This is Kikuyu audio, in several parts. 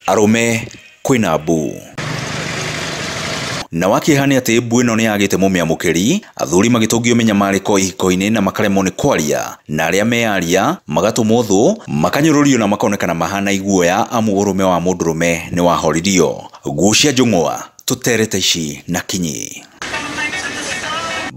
Arũme kwĩna mbu na wakĩeha nĩ atĩ mbu ĩno nĩ yagĩte mũmĩamũkĩri. Athuri magĩtũngio mĩnyamarĩko ihiko-inĩ na makaremwo nĩ kwaria, na arĩa meyaria magatũmwo thũ, makanyũrũrio na makonekana mahana iguoya amu ũrũme wa mũndũrũme nĩ wahoririo. Gucia njũng'wa tũterete ici na kinyi.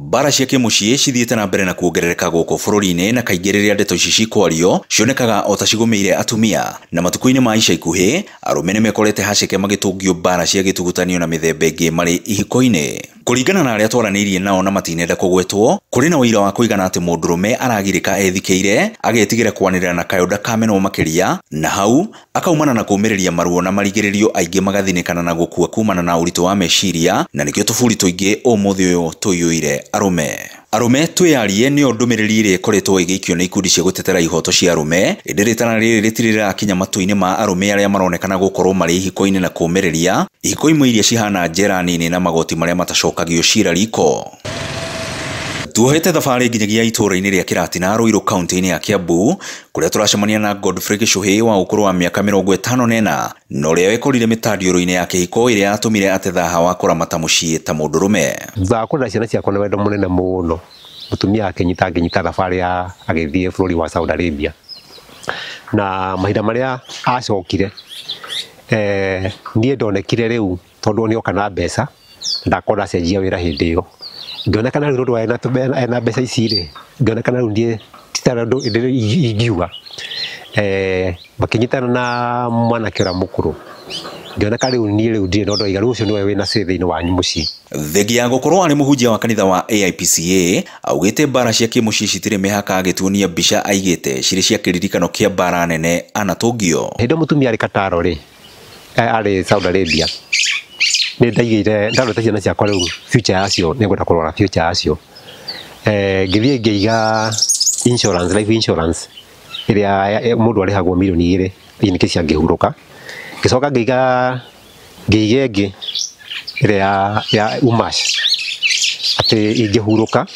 Mbara cia kĩmũciĩ cithiĩte na mbere na kuongerereka gũkũ bũrũri-inĩ, na kaingĩ rĩrĩa ndeto ici cikwario cionekaga o ta cigũmĩire atumia. Na matukũ-inĩ ma ica ikuhĩ arũme nĩ mekorete haceke magĩtũngio mbara cia gĩtugũtanio na mĩthemba ĩngĩ marĩ ihiko-inĩ. Kũringana na arĩa twaranĩirie nao na matinenda kũgwetwo, kũrĩ na ũira wa kũigana atĩ mũndũrũme aragirĩka ethikĩire, agetigĩra kwanĩrĩra na kayũ ndakamenwo makĩria, na hau akaumana na kũũmĩrĩria maruo na marigĩrĩrio aingĩ magathinĩkana na gũkua kumana na ũritũ wa meciria, na nĩkĩo tũburi tũingĩ ũmũthĩ ũyũ tũiyũire arũme. Arũme twĩyarie nĩyo ndũmĩrĩri ĩrĩa ĩkoretwo ĩgĩikio nĩ ikundi cia gũtetera ihoto cia arũme, ĩndĩ rĩtana rĩrĩ rĩtirĩ rĩrakinya matũ-inĩ ma arũme arĩa maronekana gũkorwo marĩ ihiko-inĩ na kũũmĩrĩria ihiko imwe iria cihana njera nini na magoti marĩa matacokagio cira riko. Tuohete thabarĩ nginyagia itũũra-inĩ rĩa Kĩratina, Ruiru, kaunti-inĩ ya Kiambu, kũrĩa tũracemania na Godfrey Gĩchũhĩ wa ũkũrũ wa mĩaka 54 na ũrĩa wekorire mĩtandiũrũ-inĩ ya kĩhiko ĩrĩa yatũmire ate thaha wa kũramata mũciĩ ta mũndũrũme. Thutha wa kũrera ciana ciakwa na wendo mũnene mũno, mũtumia akĩnyita ngĩnyita thabarĩ ya agĩthiĩ bũrũri wa Saudi Arabia, na mahinda marĩa acokire niĩ ndonekire rĩu tondũ nĩoka na mbeca, ndakorwo ndacenjia wĩra hĩndĩ ĩyo, ngĩonekana rĩu tondũ ena mbeca ici rĩ, ngĩonekana rĩu niĩ ti ũndũ ingiuga. Makĩnyitana na mwanake ũrĩa mũkũrũ, ngĩoneka rĩu niĩ rĩu ndirĩ na ũndũ waiga, rĩu ũcio nĩwe wĩna say thĩinĩ wanyu mũciĩ. Thengia ya gũkorwo arĩ mũhunjia wa kanitha wa AIPCA, augĩte mbara cia kĩmũciĩ citirĩ mĩhaka, agĩtuonia mbica aigĩte cirĩ cia kĩririkano kĩa mbara nene anatũngio. Hĩndĩ ĩyo mũtumia arĩ Kataro rĩ, arĩ Saudi Arabia, nĩ ndaigĩire ndarorete ciana ciakwa rĩu future yacio, nĩ ngwenda kũrora future yacio. Ngĩthiĩ ngĩiga insurance, life insurance ĩrĩa mũndũ arĩhagwo mirioni 2 in case angĩhurũka. Ngĩcoka ngĩiga ĩngĩ ĩrĩa ya Umash, atĩ ingĩhurũka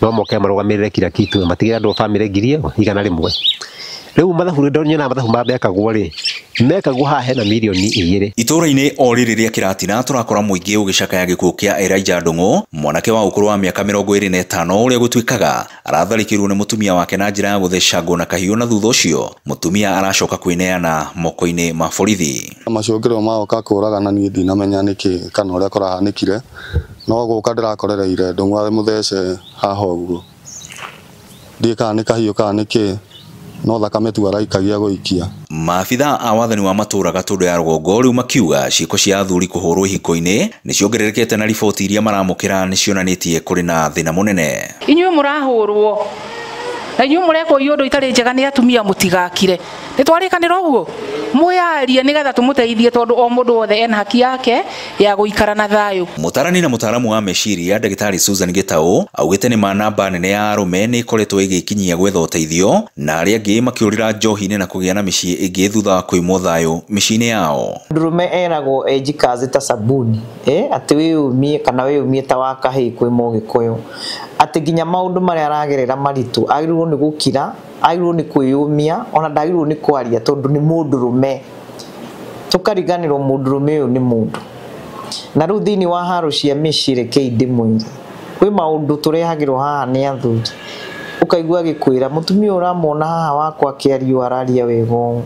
no moke marũgamĩrĩre kila kitu, matigĩre andũ a bamĩrĩ 100,000. Rĩu mathabu nyonaga mathabu marĩa mekagwo rĩ, mekagwo haha hena mirioni 2. Itũũra-inĩ o rĩrĩ rĩa Kĩratina tũrakora mũingĩ ũgĩcakaya gĩkuũ kĩa Elijah Ndung'u, mwanake wa ũkũrũ wa mĩaka 25 ũrĩa gũtuĩkaga aratharĩkĩirwo nĩ mũtumia wake na njĩra ya gũthecangwo na kahiũ, na thutha ũcio mũtumia aracoka kwĩneana moko-inĩ ma borithi. Macũngĩrĩro magoka kũragana niĩ ndinamenya nĩkĩ kana ũrĩa kũrahanĩkire, no gũka ndĩrakorereire Ndung'u arĩ mũthece haha ũguo, ndiũĩ kana nĩ kahiũ kana nĩkĩ, no thakame tu araikagia gũikia. Maabitha a wathani wa matũũra Gatũndũ ya rũgongo rĩu makiuga ciĩko cia athuri kũhũrwo ihiko-inĩ nĩ ciongererekete, na riboti iria maramũkĩra nĩ cionanĩtie kũrĩ na thĩna mũnene. Inyuĩ mũrahũrwo na inyuĩ mũrekwo ũndũ itarĩ njega nĩ atumia, mũtigakire. Nĩ twarĩkanĩra ũguo, mwĩyarie nĩgetha tũmũteithie, tondũ o mũndũ wothe ena haki yake ya gũikara na thayũ. Mũtarani na mũtaaramu wa meciria ndagĩtarĩ Susan Gĩtaũ augĩte nĩ ma namba nene ya arũme nĩ ĩkoretwo ĩgĩkinyia gwetha ũteithio, na arĩa angĩ makĩũrĩra njohi-inĩ na kũgĩa na mĩciĩ ĩngĩ thutha wa kũimwo thayũ mĩciĩ-inĩ yao. Mũndũrũme eragwo enjikaze ta sabuni, atĩ wĩyũmie kana wĩyũmie ta wa kahĩĩ kwĩ mũgĩkũyũ, atĩ nginya maũndũ marĩa aragerera maritũ agĩrĩirwo nĩ gũkira, agĩrĩirwo nĩ kwĩyũmia, ona ndagĩrĩirwo nĩ kwaria tondũ nĩ mũndũrũme. Tũkariganĩrwo mũndũrũme ũyũ nĩ mũndũ. Na rĩu thĩinĩ wa haro cia mĩciĩ, rekei ndĩmwĩre, kwĩ maũndũ tũrehagĩrwo haha nĩ athuri, ũkaigua agĩkwĩra mũtumia ũramwona haha wakwa akĩario araria wega ũũ,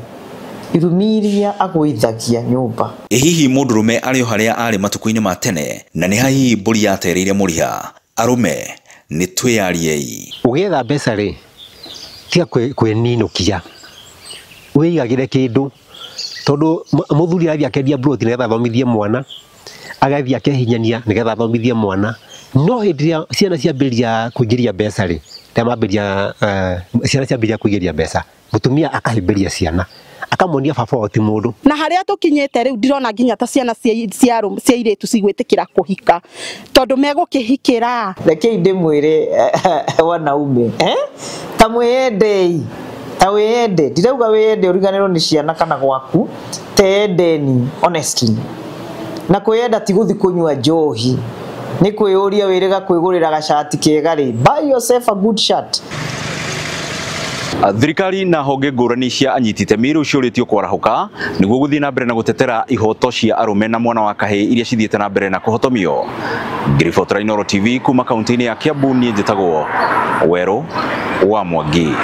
irumi iria agũithagia nyũmba. Ĩ hihi mũndũrũme arĩ o harĩa arĩ matukũ-inĩ ma tene, na nĩ ha hihi mbũri yatereire mũriha? Arũme nĩ twĩyariei. Ũgĩetha mbeca rĩ, tiga kwĩninũkia, wĩigagĩre kĩndũ, tondũ mũthuri arathiĩ akendia mburoti nĩgetha athomithie mwana, agathiĩ akehinyania nĩgetha athomithie mwana, no hĩndĩ ĩrĩa ciana ciambĩrĩria kũingĩria mbeca rĩ, rĩrĩa mambĩrĩria, ciana ciambĩrĩria kũingĩria mbeca, mũtumia akahĩmbĩria ciana, akamonia baba wao ti mũndũ. Na harĩa tũkinyĩte rĩu ndirona nginya ta ciana cia airĩtu cigwĩtĩkĩra kũhika, tondũ megũkĩhikĩra. Rekei ndĩmwĩre wanaume, ta mwĩyendei, ta wĩyende, ndirauga wĩyende ũriganĩrwo nĩ ciana kana gwaku, teyendeni honestly. Na kwĩyenda ti gũthiĩ kũnyua njohi, nĩ kwĩyũria wĩrĩga kwĩgũrĩra gacati kega rĩ, buy yourself a good shirt. Thirikari na honge ngũrani cia anyiti itemi rĩu ciũrĩtio kwarahũka nĩguo gũthiĩ na mbere na gũtetera ihoto cia arũme na mwana wa kahĩĩ iria cithiĩte na mbere na kũhotomio. Ngĩribotera Inooro TV kuma kaunti-inĩ ya Kiambu, niĩ njĩtagwo Werũ wa Mwangi.